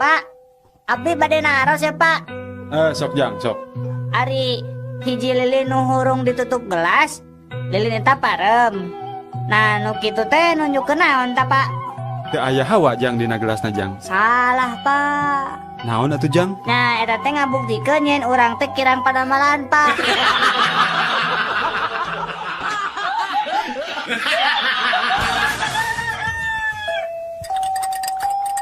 Pak, abdi bade naros ya, Pak. Sok jang, sok. Ari hiji lilin nu hurung ditutup gelas, lilin eta parem. Nah, nu kitu teh nunjukkeun naon ta, Pak? Teu aya hawa jang dina gelasna jang. Salah, Pak. Naon atuh jang? Nah, eta teh ngabuktikeun yen urang teh kirang padamalan, Pak.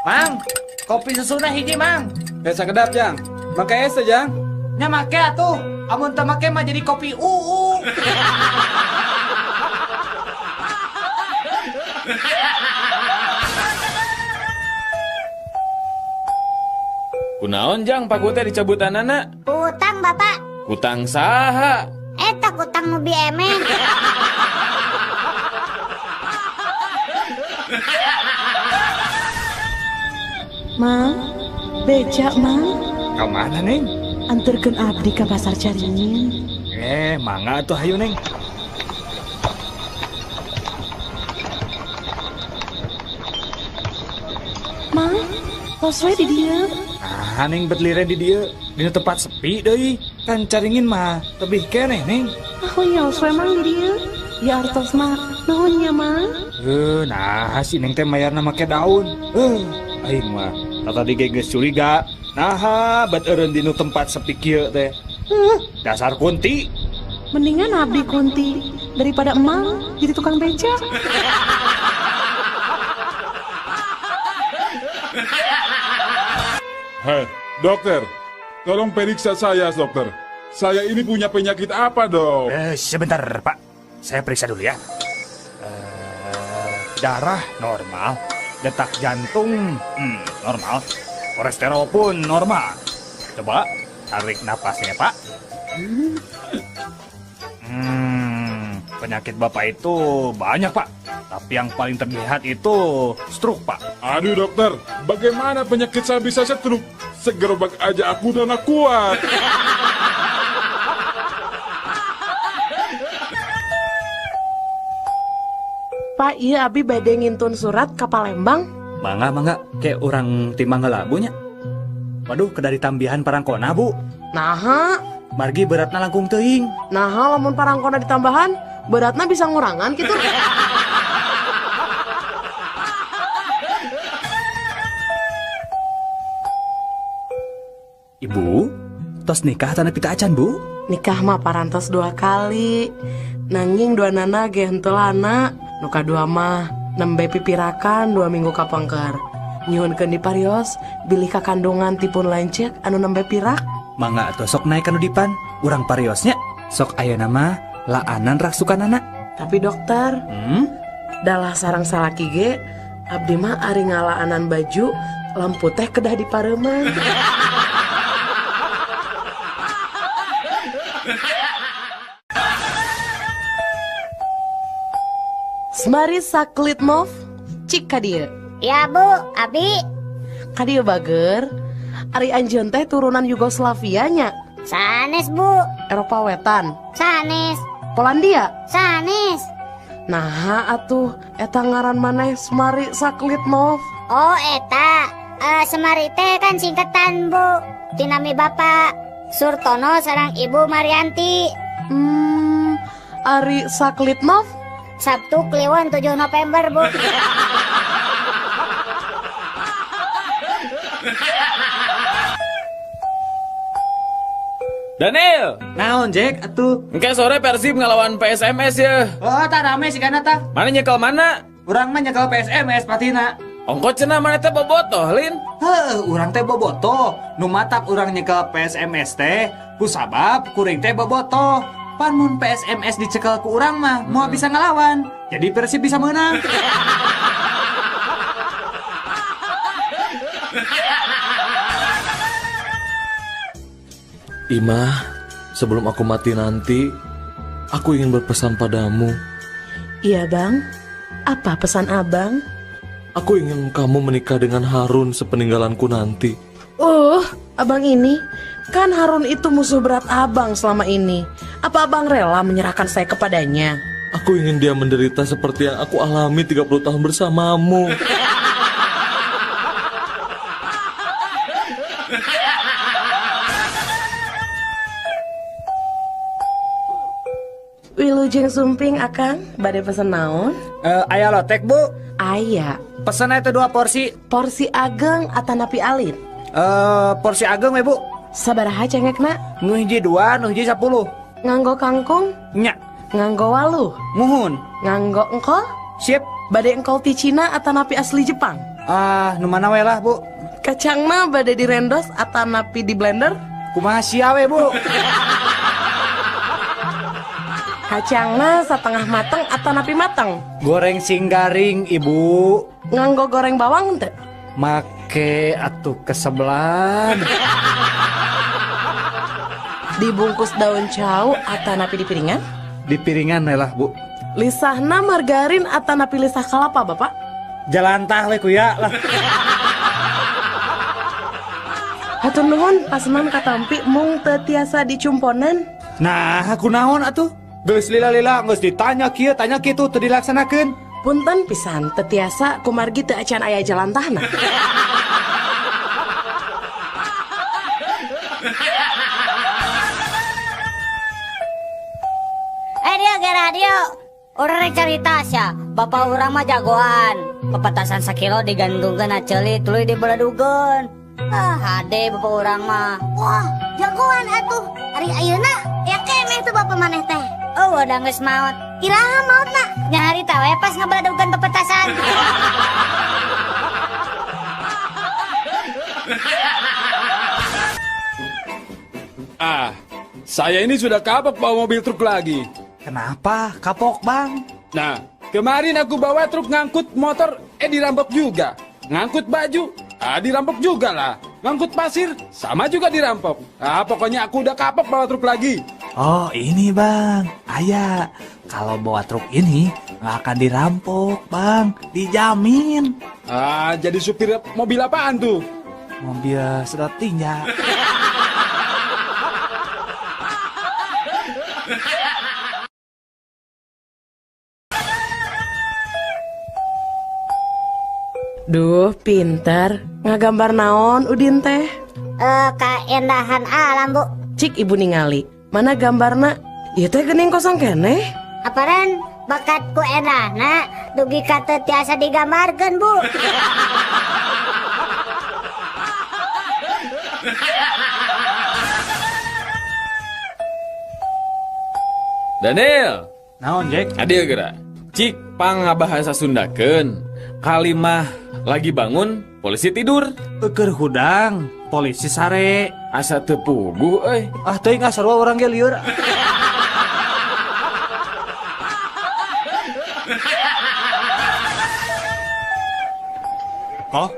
Mang, kopi susuna hiji, Mang. Sakedap, Jang. Make es teh, Jang. Nya make atuh. Amun teu make mah jadi kopi uu. Kunaon, Jang, paku teh dicabutanana? Utang, Bapak. Utang saha? Eta utang nu biemen. Mang, becak, Mang. Ka mana, Neng? Anterkeun abdi ka pasar Caringin. Mangga atuh hayu, Neng. Mang, tos we di dieu. Ah, Neng bet liren di dieu, dina tempat sepi deui. Kan Caringin mah tebih keneh, Neng. Ah, wios we Mang di dieu. Ya artos mah, nuhun nya, Mang. Nah si Neng teh mayarna make daun. Aing mah tadi ge geus curiga. Naha bet eureun dinu tempat sepi kieu teh. Dasar kunti. Mendingan abdi kunti daripada emang jadi tukang beca. Hei, dokter, tolong periksa saya, dokter. Saya ini punya penyakit apa, dok? Sebentar, Pak. Saya periksa dulu ya. Darah normal, detak jantung normal, kolesterol pun normal. Coba tarik napasnya, Pak. Penyakit Bapak itu banyak, Pak. Tapi yang paling terlihat itu stroke, Pak. Aduh, dokter, bagaimana penyakit saya bisa stroke? Segerobak aja aku udah gak kuat. Pak, iya abi bade ngintun surat ka Palembang. Mangga, mangga, kayak orang timbang heula Bu nya. Waduh, kedari tambihan parangkona, Bu. Naha, margi beratna langkung teuing. Naha, lamun parangkona ditambahan, beratna bisa ngurangan gitu. Ibu, tos nikah tanah pita acan, Bu? Nikah mah parantos 2 kali. Nanging 2 nana ge henteu lana. Nu kadua mah nembe pipirakan 2 minggu kapengker. Nyuhunkeun di parios bilih kakandungan tipun lanceuk anu nembe pirak. Mangga atuh sok naik kanu dipan, urang pariosnya. Sok ayeuna mah laanan raksukanana. Tapi dokter, dalah sarang salaki ge abdi mah ari ngalaanan baju lampu teh kedah dipareuman. Semari Saklitmov, cik ka dieu. Ya Bu, abi. Ka dieu bager. Ari anjeun teh turunan Yugoslavia nya. Sanes Bu. Eropa Wetan. Sanes. Polandia. Sanes. Nah atuh eta ngaran maneh Semari Saklitmov. Oh eta, Semari teh kan singkatan Bu. Tinami Bapak Surtono sareng Ibu Marianti. Ari Saklitmov Sabtu Kliwon 7 November, Bu. Daniel, naon Jack atuh? Engke sore Persib ngelawan PSMS ya. Oh, tak rame sih kana tah. Mana nyekel mana? Urang mah nyekel PSMS patina. Ongko cenah mana teh bobotoh, Lin? Heuh, urang teh bobotoh. Nu matak urang nyekel PSMS teh kusabab kuring teh bobotoh. Pan mun PSMS dicekel ku urang mah moal bisa ngelawan. Jadi Persib bisa menang. Imah, sebelum aku mati nanti, aku ingin berpesan padamu. Iya bang, apa pesan abang? Aku ingin kamu menikah dengan Harun sepeninggalanku nanti. Abang ini, kan Harun itu musuh berat abang selama ini. Apa abang rela menyerahkan saya kepadanya? Aku ingin dia menderita seperti yang aku alami 30 tahun bersamamu. Wilujeng sumping akang, bade pesen naon? Aya lotek bu? Aya. Pesen itu 2 porsi. Porsi ageng atanapi alit? Porsi ageng we bu. Sabaraha cengekna? Nu hiji 2, nu hiji 10. Nganggo kangkung? Nya. Nganggo waluh? Muhun. Nganggo engkol? Sip. Bade engkol ti Cina atanapi asli Jepang? Ah, nu mana we lah bu. Kacangna bade direndos atanapi di blender? Kumaha sia we bu. Kacangna setengah mateng atanapi mateng? Goreng sing garing ibu. Nganggo goreng bawang teu? Make atuh kesebelan. Dibungkus daun cau atanapi di piringan? Di piringan lah bu. Lisahna margarin atanapi lisah kalapa bapak? Jalantah we kuya lah. Hatur nuhun pasenan katampi mung teu tiasa dicumponan. Nah, aku naon atuh? Geus lila-lila geus ditanya kieu tanya kitu teu dilaksanakeun. Punten pisan teu tiasa kumargi teu acan aya jalantahna. Dia ge radio. Urang rek carita sia, bapak urang mah jagoan. Pepetasan sakilo digantungkeun na ceuli tuluy dibeledugeun. Ah, hade bapak urang mah. Wah, jagoan atuh. Ari ayeuna ya keneh tuh bapak maneh teh. Oh, udah geus maot. Iraha maotna? Nyarita we pas ngabeledugeun pepetasan. Ah, saya ini sudah kapok bawa mobil truk lagi. Kenapa kapok, Bang? Nah, kemarin aku bawa truk ngangkut motor, dirampok juga. Ngangkut baju, dirampok juga lah. Ngangkut pasir, sama juga dirampok. Ah, pokoknya aku udah kapok bawa truk lagi. Oh, ini Bang. Ayah, kalau bawa truk ini nggak akan dirampok, Bang. Dijamin. Ah, jadi supir mobil apaan tuh? Mobil sedot tinja. Duh, pinter. Ngagambar naon Udin teh? Kaendahan alam, Bu. Cik ibu ningali. Mana gambarna? Ieu teh geuning kosong keneh. Aparan bakatku endahna dugi ka teu tiasa digambarkeun, Bu. Daniel. Naon, Jack? Adil geura. Cik pangabahasa Sundakeun. Kalimah lagi bangun, polisi tidur. Eukeur hudang, polisi sare. Asa teu puguh euy. Ah teuing ah sarua urang ge lieur. Oh,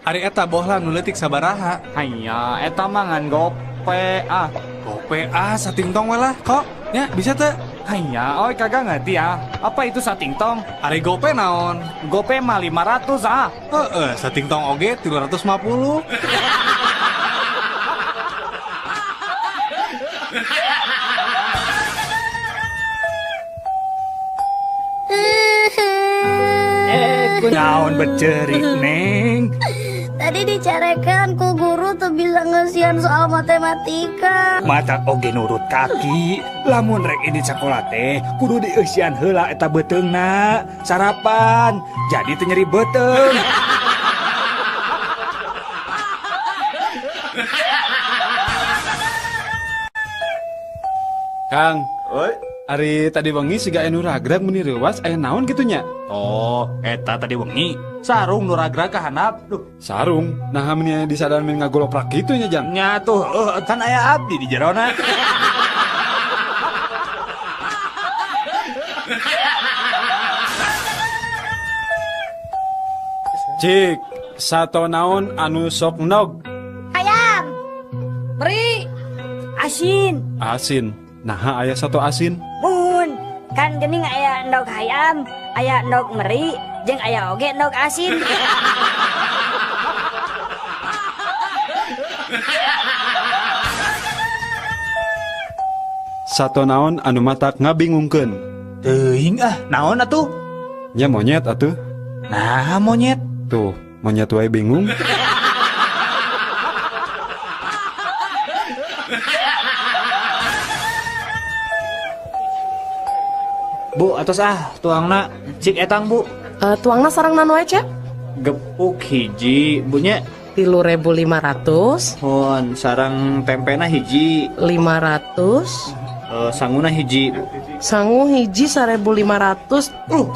ari eta bohlam nu leutik sabaraha? Hanya eta mah ngan gope ah. Gope ah satingtong we lah kok. Nya bisa teu? Hanya, oi kagak ngerti ya. Apa itu satingtong? Ari gope naon? Gope mah 500 ah. Heeh, satingtong oge 350. Naon becerik, Neng? Tadi dicarekan ku guru tuh bisa ngesian soal matematika. Mata oge nurut kaki. Lamun rek ini sekolah teh kudu dieusian heula eta beuteungna. Sarapan jadi teu nyeri beuteung. Kang, oi. Ari tadi wengi siga anu ragrag meni reuwas aya naon kitu nya? Oh, eta tadi wengi sarung nu ragrag ka handap. Duh, sarung. Nah, meni disadaran meni ngagoloprak kitu nya, Jang. Nya tuh, kan aya abdi di jerona. Cik, sato naon anu sok nog? Ayam. Beri. Asin. Asin. Nah, aya satu asin. Mun, kan geuning aya endog hayam, aya endog meri, jeung aya oge endog asin. Sato naon anu matak ngabingungkeun? Teuing ah, naon atuh? Nya monyet atuh. Nah, monyet. Tuh, monyet wae bingung. Bu, atos ah tuangna cik etang bu. Tuangna sarang naon wae, Cep? Gepuk hiji, bunya 3.500. Hon, sarang tempena hiji 500. Sanguna hiji. Sangu hiji 1.500.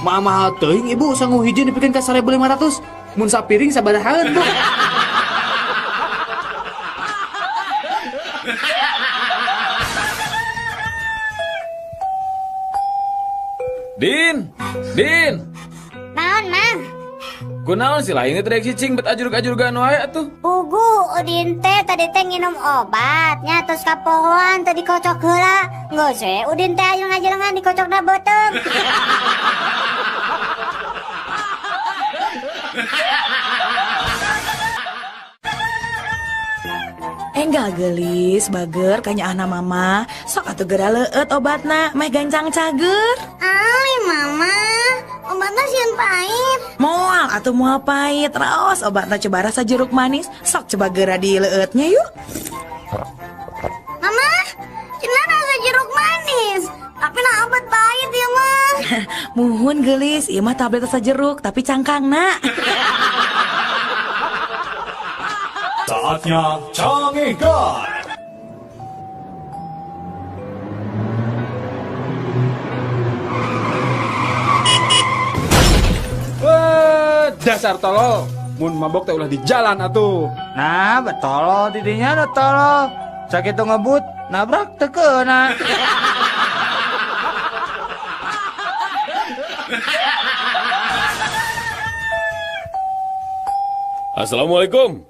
Mahal teuing ibu, sangu hiji dipikeun ka 1.500. Mun sapiring sabarahaeun, Bu? Din, Din. Naon, Mang? Kunaon sih lain teh cicing bet ajurug-ajurugan wae atuh. Pugu Udin teh tadi teh nginum obat nya tos kapohoan teh dikocok heula. Geus we Udin teh aya ngajelengan dikocokna beuteung. Enggak gelis, bager kanyaahna mama. Sok atuh geura leueut obatna, meh gancang cager. Ali mama, obatna sieun pahit. Moal atuh moal pahit, raos obatna coba rasa jeruk manis. Sok coba geura dileueutnya yuk. Mama, cenah rasa jeruk manis, tapi nah obat pahit ya mah. Muhun gelis, ieu mah tablet rasa jeruk tapi cangkangna. Saatnya Cangehgar. Dasar tolol, mun mabok teh ulah di jalan atuh. Nah, betolol didinya da tolol. Sakitu ngebut, nabrak teu keuna. Assalamualaikum.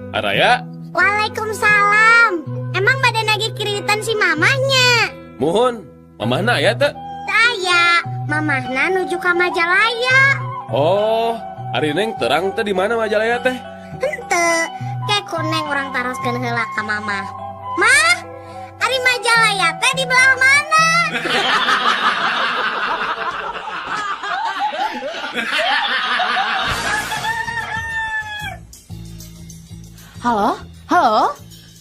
Araya. Waalaikumsalam. Emang badan lagi kreditan si mamahnya? Muhun, mamahna aya teu? Teu aya, mamahna nuju ka Majalaya. Oh, ari Neng terang teh di mana Majalaya teh? Henteu, ke ku Neng urang taroskeun heula ka mamah. Mah, ari Majalaya teh di belah mana? Halo? Halo?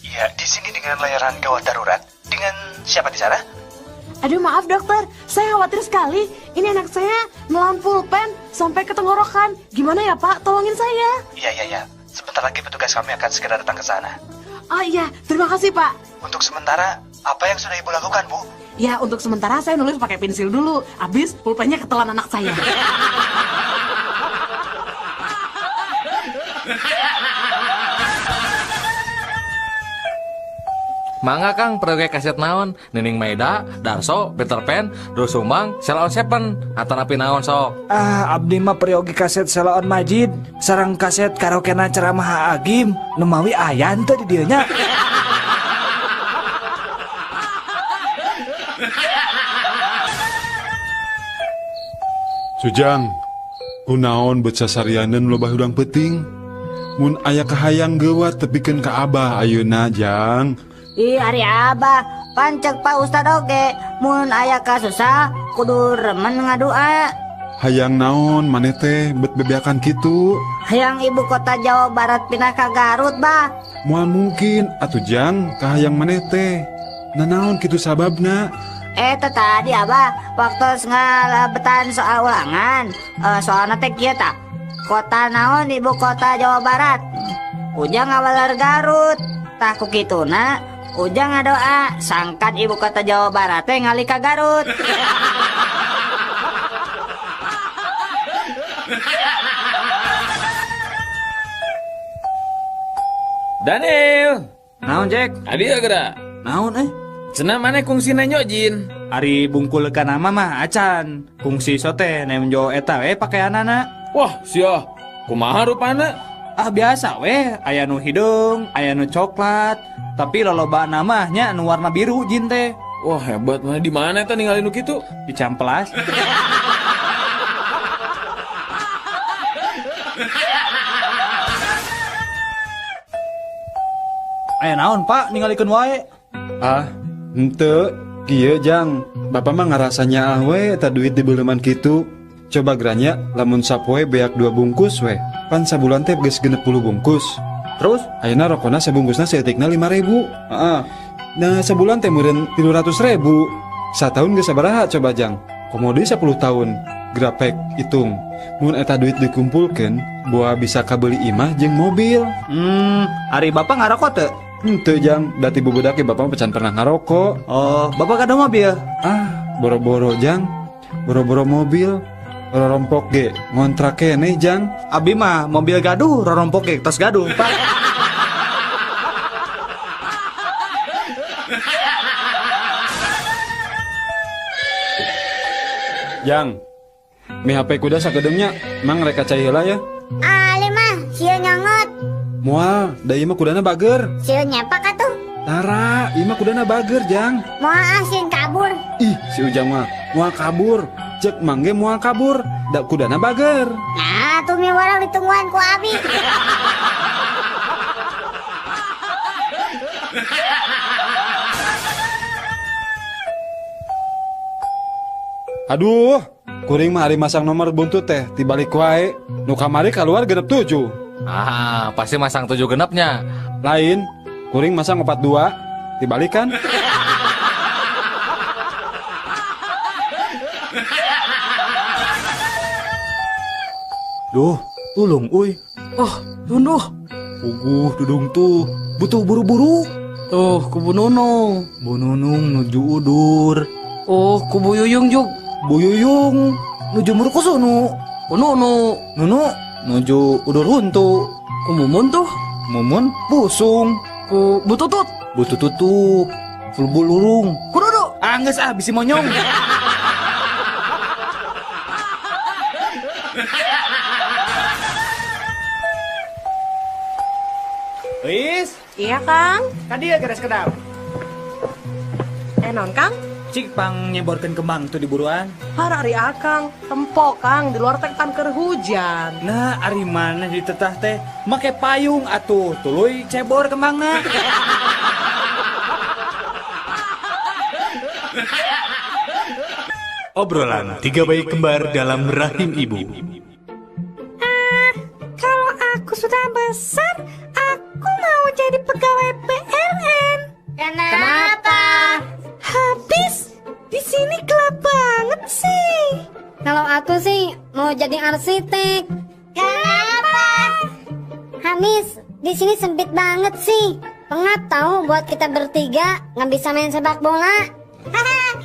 Iya, di sini dengan layanan gawat darurat. Dengan siapa di sana? Aduh, maaf dokter, saya khawatir sekali. Ini anak saya melawan pulpen sampai ke tenggorokan. Gimana ya Pak? Tolongin saya. Iya. Sebentar lagi petugas kami akan segera datang ke sana. Oh iya, terima kasih Pak. Untuk sementara, apa yang sudah Ibu lakukan Bu? Ya, untuk sementara saya nulis pakai pensil dulu. Habis pulpennya ketelan anak saya. Mangga Kang, proyek kaset naon? Nining Maida, Darso, Peter Pan, Doel Sumbang, Sheila on Seven, atanapi naon sok? Ah, abdi mah peryogi kaset Sheila on Majid, sareng kaset karaokena ceramah Agim, nu mawi aya henteu di dieu nya. Sujang, kunaon bet sasarianeun loba hudang peuting? Mun aya kahayang geuwat tepikeun ka Abah ayeuna, Jang. Ih, ari Abah, pancek Pak Ustad oge, mun aya kasusah kudu remen ngadua. Hayang naon maneh teh bet bebeakan kitu? Hayang ibu kota Jawa Barat pindah ka Garut, Bah. Moal mungkin atuh Jang, kahayang maneh teh. Nanaon kitu sababna? Teh tadi Abah, waktu ngalebetan soal ulangan, soalna teh kieu tah. Kota naon ibu kota Jawa Barat? Ujang ngawaler Garut. Tah ku kituna Ujang ngadoa sangkan ibu kota Jawa Barat teh ngalih ka Garut. Daniel. Naon Jack? Adi geura. Naon Cenah maneh kungsi nenjo jin. Ari bungkul ka nama mah acan. Kungsi sote nenjo eta we pakeanana. Wah, sia. Kumaha rupana? Ah biasa weh, aya nu hideung, aya nu coklat, tapi lolobana mah nya nu warna biru jin teh. Wah, hebat mana di mana eta ningali nu kitu? Di Cihampelas. Aya naon, Pak, ningalikeun wae? Ah, henteu, kieu Jang. Bapak mah ngarasa nyaah we eta duit dibeuleman kitu. Coba geranya lamun sapoe beak 2 bungkus we. Pan sabulan teh geus 60 bungkus. Terus ayeuna rokona sabungkusna saeutikna 5.000. Heeh. Nah, sabulan teh meureun 300.000. Sataun geus sabaraha coba Jang? Komo deui 10 tahun. Grapek hitung. Mun eta duit dikumpulkeun, boa bisa kabeli imah jeung mobil. Ari bapak ngarokok teu? Henteu Jang, da ti bubudak ge bapak mah can pernah ngarokok. Oh, bapak kada mobil? Ah, boro-boro Jang. Boro-boro mobil. Rorompok ge ngontrak keneh Jang. Abi mah mobil gaduh, rorompok ge tos gaduh, Pak. Jang, mi HP kuda sakedeungnya, mang rek cai heula ya. Ali mah sieun nyongot. Moal, da ieu mah kudana bager. Sieun nyepak atuh. Tara, ieu mah kudana bager, Jang. Moal ah sieun kabur. Ih, si Ujang mah moal kabur. Cek mang ge moal kabur, da kudana bager. Nah, tuh mi warang ditungguan ku abi. Aduh, kuring mah ari masang nomor buntut teh tibalik wae. Nu kamari keluar 67. Ah, pasti masang 7 genepnya. Lain, kuring masang 42, dibalikan. Duh, tulung uy. Oh, tunduh. Puguh dudung tuh, butuh buru-buru. Tuh, kubu Nunung. Bu Nunung nuju udur. Oh, kubu Yuyung jug. Bu Yuyung nuju murkusunu. Ku Nunu. Nunu nuju udur huntu. Ku Mumun tuh. Mumun pusung. Ku Bututut. Butututup. Fulbulurung. Ku Dudu. Angges ah bisi monyong. Wis? Iya, Kang. Kadieu geres kedap. Non, Kang? Cik pang nyeborkeun kembang tuh di buruan. Har ari akang, tempo Kang di luar teh kan keur hujan. Nah, ari mana ditetah teh make payung atuh tuluy cebor kembangna. Obrolan tiga bayi kembar dalam rahim ibu. Kalau aku sudah besar, aku mau jadi pegawai PLN. Kenapa? Habis di sini gelap banget sih. Kalau aku sih mau jadi arsitek. Kenapa? Habis di sini sempit banget sih. Pengap tahu buat kita bertiga nggak bisa main sepak bola.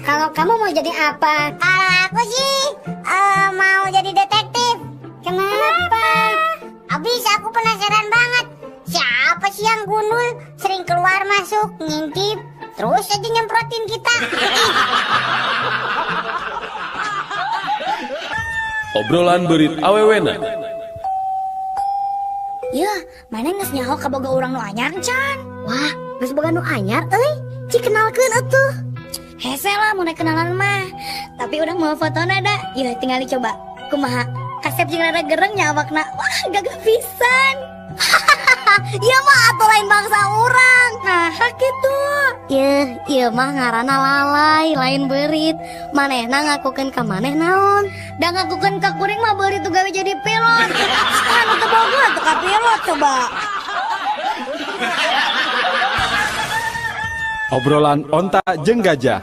Kalau kamu mau jadi apa? Kalau aku sih mau jadi detektif. Kenapa? Habis aku penasaran banget. Siapa sih yang gundul sering keluar masuk ngintip terus aja nyemprotin kita. Obrolan berit awewena. Yah, mana geus nyaho kaboga urang nu anyar can? Wah, geus boga nu anyar euy. Cik kenalkeun atuh. Hese lah mun kenalan mah. Tapi urang mau fotona da. Yeuh tinggal dicoba. Kumaha? Kasep jeung rada gereng nya awakna. Wah, gagah pisan. Ieu mah atuh lain bangsa urang. Nah, kitu. Yeuh, ieu mah ngaranna lalai, lain beurit. Manehna ngakukeun ka maneh naon? Da ngakukeun ka kuring mah beurit tuh gawe jadi pilot. Anu teu boga atuh ka pilot coba. Obrolan onta jeung gajah.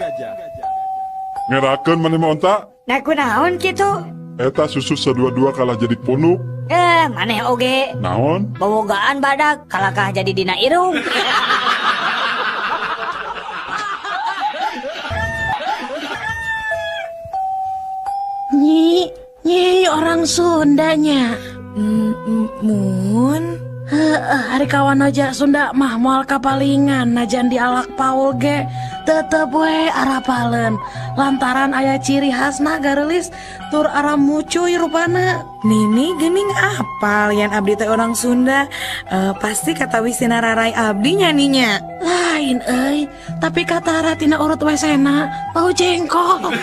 Ngerakeun maneh mah onta? Nah kunaon kitu? Eta susu sadua-dua kalah jadi punuk. Maneh oge. Naon? Bobogaan badak kalakah jadi dina irung. Nyi, nyi orang Sundanya. Mun. Heeh, ari kawan aja Sunda mah moal kapalingan najan dialak Paul ge tetep we arapaleun lantaran aya ciri khasna gareulis tur ara mucuy rupana. Nini geuning apal yan abdi teh orang Sunda, pasti kata wisina rarai abdi nya ninya. Lain euy, tapi katara tina urut wesena bau jengkol.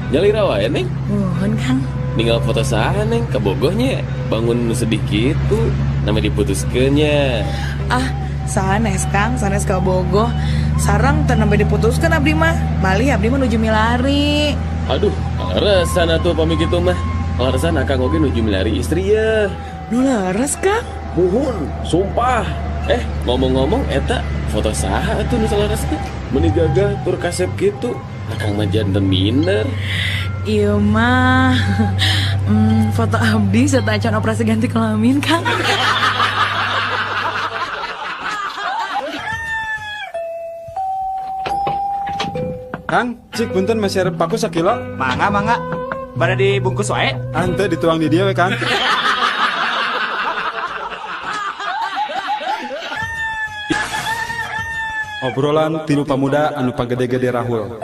Nyalira wae, Neng. Mohon, Kang. Ninggal foto saha, Neng, kabogohnya. Bangun nu sedih gitu, namanya diputuskeunnya. Ah, sanes, Kang, sanes kabogoh. Sareng teu nembe diputuskeun abdi mah. Malih abdi mah nuju milari. Aduh, leresan atuh pami kitu mah. Leresan akang oge nuju milari istri ya. Nu leres, Kang? Muhun, sumpah. Ngomong-ngomong eta Foto saha atuh nu saleresna? Meuni gagah tur kasep kitu. Akang mah janten minder. Ieu mah foto abdi sateuacan operasi ganti kelamin, Kang. Kang, cik punten masih arep paku sakilo? Mangga, mangga. Bada dibungkus wae? Ante dituang di dia we, Kang. Obrolan tilu pamuda anu pagede-gede rahul.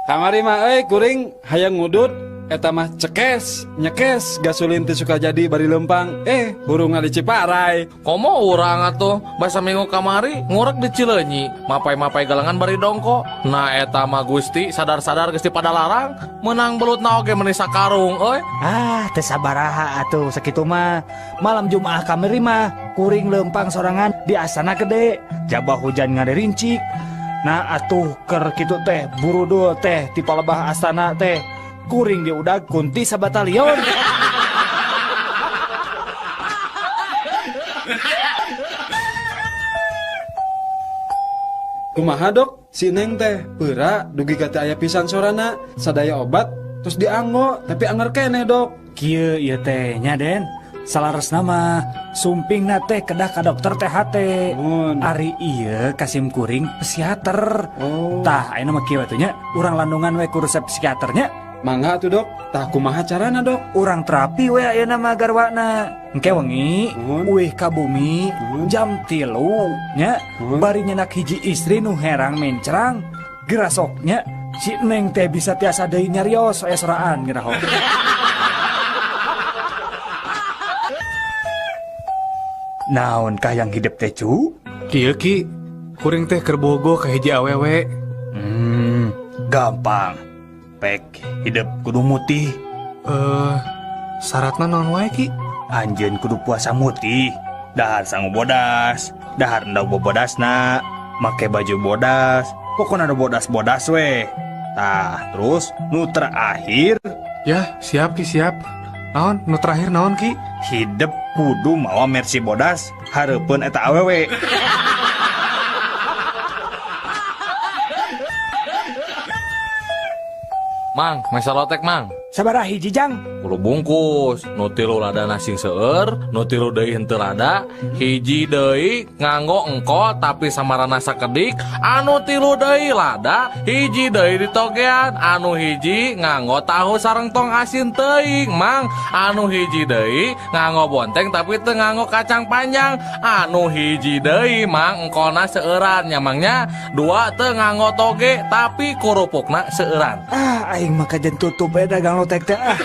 Kamari mah euy kuring hayang ngudut eta mah cekes, nyekes gasolin teu suka jadi bari lempang. Hurungna di Ciparai. Komo urang atuh basa minggu kamari ngurek di Cileunyi, mapai-mapai galengan bari dongko. Nah eta mah Gusti sadar-sadar geus dipadalarang, meunang belutna oge meuni sakarung euy. Ah, teu sabaraha atuh sakitu mah. Malam Jumaah kamari mah kuring lempang sorangan di Astana Gede, jabah hujan ngaderincik. Nah atuh ker kitu teh burudul teh ti palebah astana teh kuring diudag kunti sabatalion. Kumaha dok, si Neng teh peura dugi ka teu aya pisan sorana, sadaya obat terus dianggo tapi anger keneh dok. Kieu ieu teh nya Den. Salaresna mah sumpingna teh kedah ka dokter THT. Ari ieu kasim kuring psikiater. Oh. Tah ayeuna mah kieu atuh nya, urang landungan we ku resep psikiaternya. Mangga atuh dok, tah kumaha carana dok? Urang terapi we ayeuna mah garwana. Engke wengi uih ka bumi jam 3 nya, bari nyenak hiji istri nu herang mencrang, gerasoknya si Neng teh bisa tiasa deui nyarios aya soraan ngeraho. Naon kah yang hidup teh cu? Kieu ki, kuring teh keur bogo ka hiji awewe. Gampang. Pek hidup kudu mutih. Syaratna naon wae ki? Anjeun kudu puasa mutih, dahar sangu bodas, dahar endog bobodasna, make baju bodas, pokona nu bodas-bodas we. Tah, terus nu terakhir. Ya, siap ki siap. Naon nu terakhir naon ki? Hidup kudu mawa mercy bodas hareupeun eta awewe. Mang, mesa lotek mang. Sabaraha hiji jang? 10 bungkus, nu 3 ladana sing seueur, nu 3 deui henteu lada, hiji deui nganggo engko tapi samarana sakedik, anu 3 deui lada, hiji deui ditogean, anu hiji nganggo tahu sareng tong asin teuing, mang, anu hiji deui nganggo bonteng tapi teu nganggo kacang panjang, anu hiji deui mang engkona seueuran nya mangnya, 2 teu nganggo toge tapi kurupukna seueuran. Ah, aing mah kajen tutup we dagang lotek teh ah.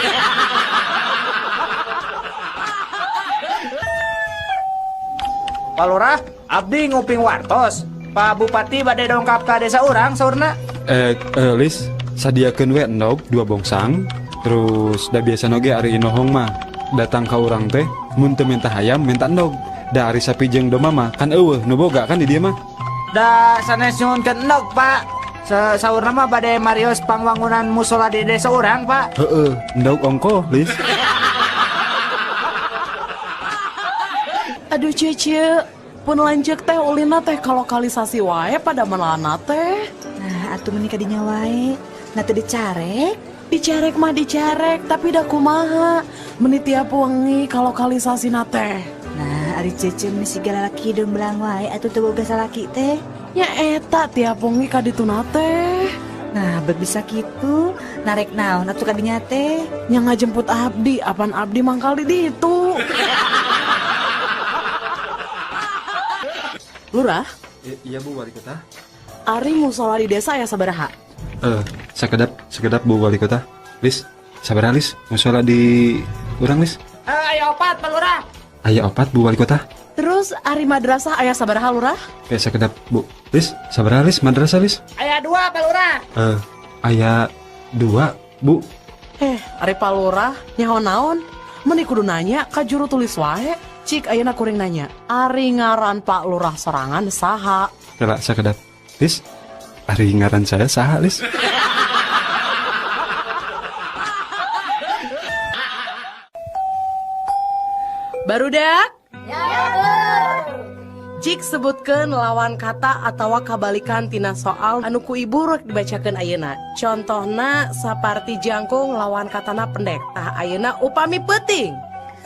Pak Lurah, abdi nguping wartos. Pak Bupati bade dongkap ka desa urang saurna. Lis, sadiakeun we endog 2 bongsang. Terus da biasa oge ari inohong mah datang ka urang teh mun teu minta hayam minta endog. Da ari sapi jeung domba mah kan eueuh nu boga kan di dieu mah. Da sanes nyuhunkeun endog, Pak. Saurna mah bade marios pangwangunan musola di desa urang, Pak. Heeh, endog ongko, Lis. Aduh Cece, pun lanjut teh ulina teh kalokalisasi wae pada melana teh. Nah, atuh meuni kadinya wae. Nah teu dicarek. Dicarek mah dicarek, tapi da kumaha. Meuni tiap wengi kalokalisasina teh. Nah, ari Cece meni siga lalaki hideung belang wae atuh teu boga salaki teh. Nya eta tiap wengi kadituna teh. Nah, bet bisa kitu, narek naon atuh kadinya teh. Nya ngajemput abdi, apan abdi mangkal di ditu. Lurah? Iya Bu Wali Kota. Ari musola di desa ya sabaraha? Sekedap Bu Wali Kota. Lis, sabaraha Lis? Musola di urang Lis? Aya 4 Pak Lurah. Aya 4 Bu Wali Kota. Terus ari madrasah aya sabaraha Lurah? Sekedap Bu. Lis, sabaraha Lis madrasah Lis? Aya 2 Pak Lurah. Aya 2 Bu. Ari Pak Lurah nyaho naon? Meuni kudu nanya ka juru tulis wae. Cik ayeuna kuring nanya, ari ngaran Pak Lurah sorangan saha? Kela sakedap. Lis, ari ngaran saya saha, Lis? Barudak? Ya, Bu. Cik sebutkeun lawan kata atawa kabalikan tina soal anu ku ibu rek dibacakeun ayeuna. Contohna saparti jangkung lawan katana pendek. Tah ayeuna upami peuting.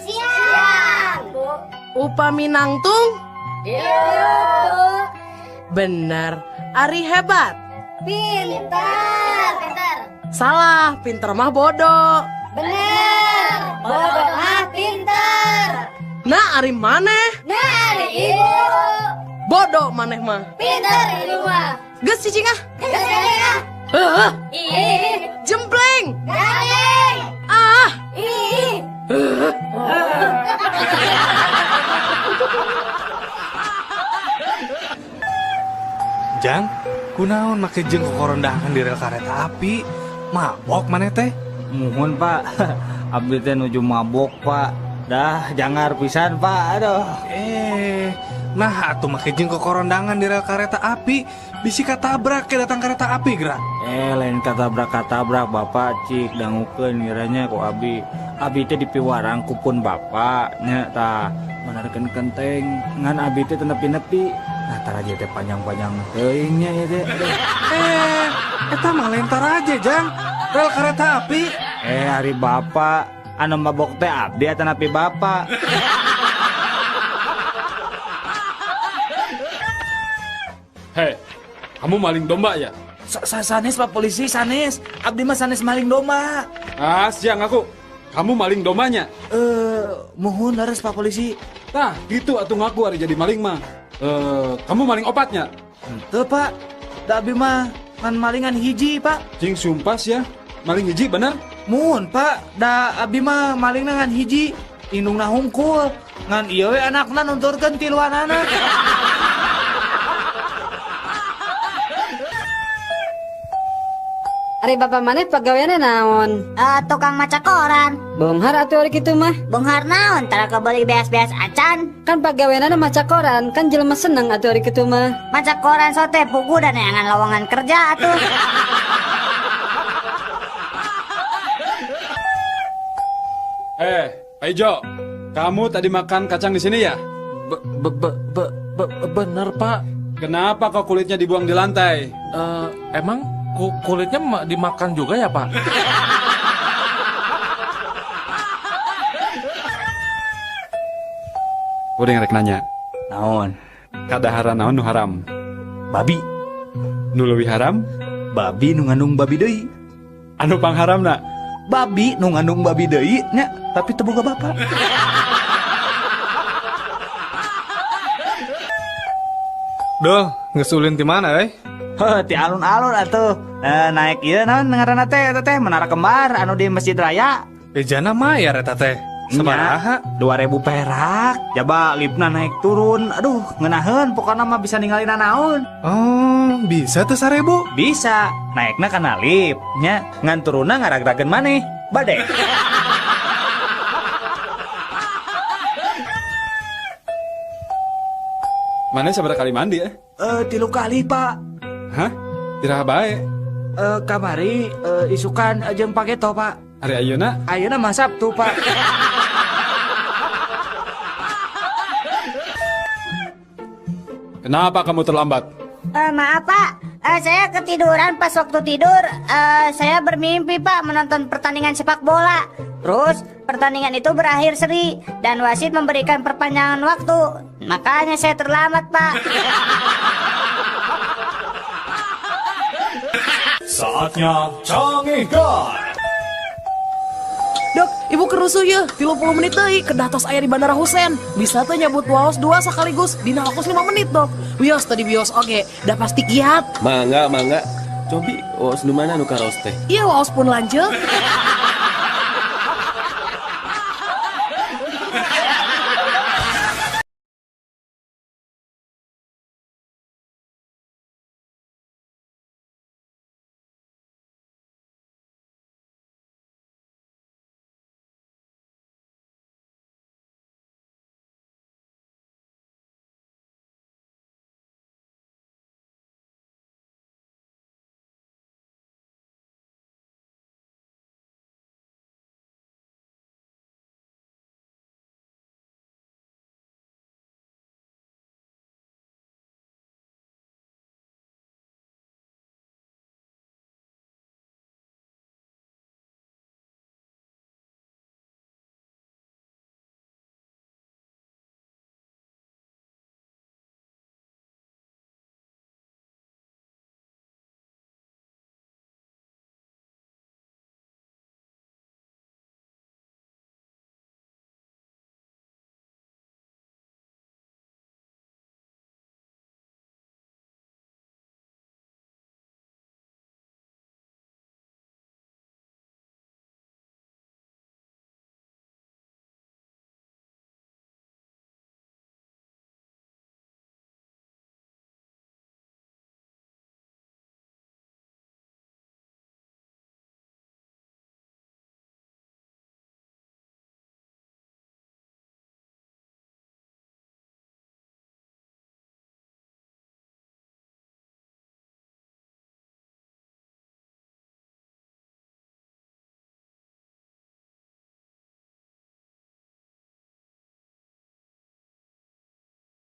Siap, Bu. Upami nangtung. Iya, Bu. Bener. Ari hebat. Pintar. Pintar. Salah, pinter mah bodoh. Bener. Bodoh mah pintar. Nah, ari maneh? Nah, ari ibu. Bodoh maneh mah. Pintar ibu mah. Geus cicing ah. Geus cicing ah. Heuh. Ih. Jempleng. Garing. Ah. Ih. Jang, kunaon make jeung kokorondahan di rel kareta api? Mabok maneh teh? Muhun, Pak. Abdi teh nuju mabok, Pak. Dah, jangar pisan, Pak. Aduh. Nah atuh make jeung kokorondangan di rel kareta api, bisi katabrak ke datang kereta api gerak. Lain katabrak-katabrak, Bapak cik dangukeun ngiranya ku abi. Abi teh dipiwarang ku pun bapak nya tah manarkeun kenteng ngan abi teh teu nepi-nepi. Nah, taraje teh panjang-panjang teuing nya ieu teh. Eta mah lain taraje, Jang. Rel kereta api. Ari bapak anu mabok teh abdi atanapi bapak. Hei, kamu maling domba ya? Sanes Pak Polisi, sanes. Abdi mah sanes maling domba. Ah, siang aku. Kamu maling dombanya? Mohon leres Pak Polisi. Tah, gitu atuh ngaku ari jadi maling mah. Kamu maling opatnya? Henteu, Pak. Da abdi mah ngan malingan hiji, Pak. Cing sumpah ya. Maling hiji bener? Muhun, Pak. Da abdi mah malingna ngan hiji, indungna hungkul. Ngan ieu we anakna nunturkeun tiluanana. Ari bapak maneh pagaweanna naon? Tukang maca koran. Beunghar atuh ari kitu mah. Beunghar naon? Tara kabeli beas-beas acan. Kan pagaweanna maca koran, kan jelema seneng atuh ari kitu mah. Maca koran sote pugu dan neangan lowongan kerja atuh. Pak Ijo, kamu tadi makan kacang di sini ya? Bener, Pak. Kenapa kok kulitnya dibuang di lantai? Emang kulitnya dimakan juga ya, Pak? Udah ngerek nanya. Naon? Kadaharan naon nu haram? Babi. Nu leuwih haram? Babi nu ngandung babi deui. Anu pangharamna? Babi nu ngandung babi deui nya, tapi teu boga bapak. Duh, geus ulin ti mana euy? Heuh, ti alun-alun atuh. Naik ieu naon ngaranna teh eta teh Menara Kembar anu di Masjid Raya. Bejana mayar eta teh. Sabaraha? 2000 perak. Jaba lipna naik turun. Aduh, ngeunaheun pokona mah bisa ningali nanaon. Oh, bisa teh 1000? Bisa. Naikna kana lip nya, ngan turunna ngaragrageun maneh. Bade. Maneh sabaraha kali mandi ya? 3 kali, Pak. Hah? Tiraha bae? Kamari isukan jeung pageto, Pak. Ari ayeuna? Ayeuna mah Sabtu, Pak. Kenapa kamu terlambat? Maaf, Pak. Saya ketiduran pas waktu tidur. Saya bermimpi, Pak, menonton pertandingan sepak bola. Terus pertandingan itu berakhir seri dan wasit memberikan perpanjangan waktu. Makanya saya terlambat, Pak. Saatnya Canggihkan. Dok, ibu kerusuh ya, 30 menit deui kedah tos aya di Bandara Husein. Bisa teh nyabut waos 2 sekaligus dina waktu 5 menit, Dok. Wios tadi bios oge, dah pasti kiat. Mangga, mangga. Cobi waos nu mana nu karaos teh? Iya, waos pun lanjut.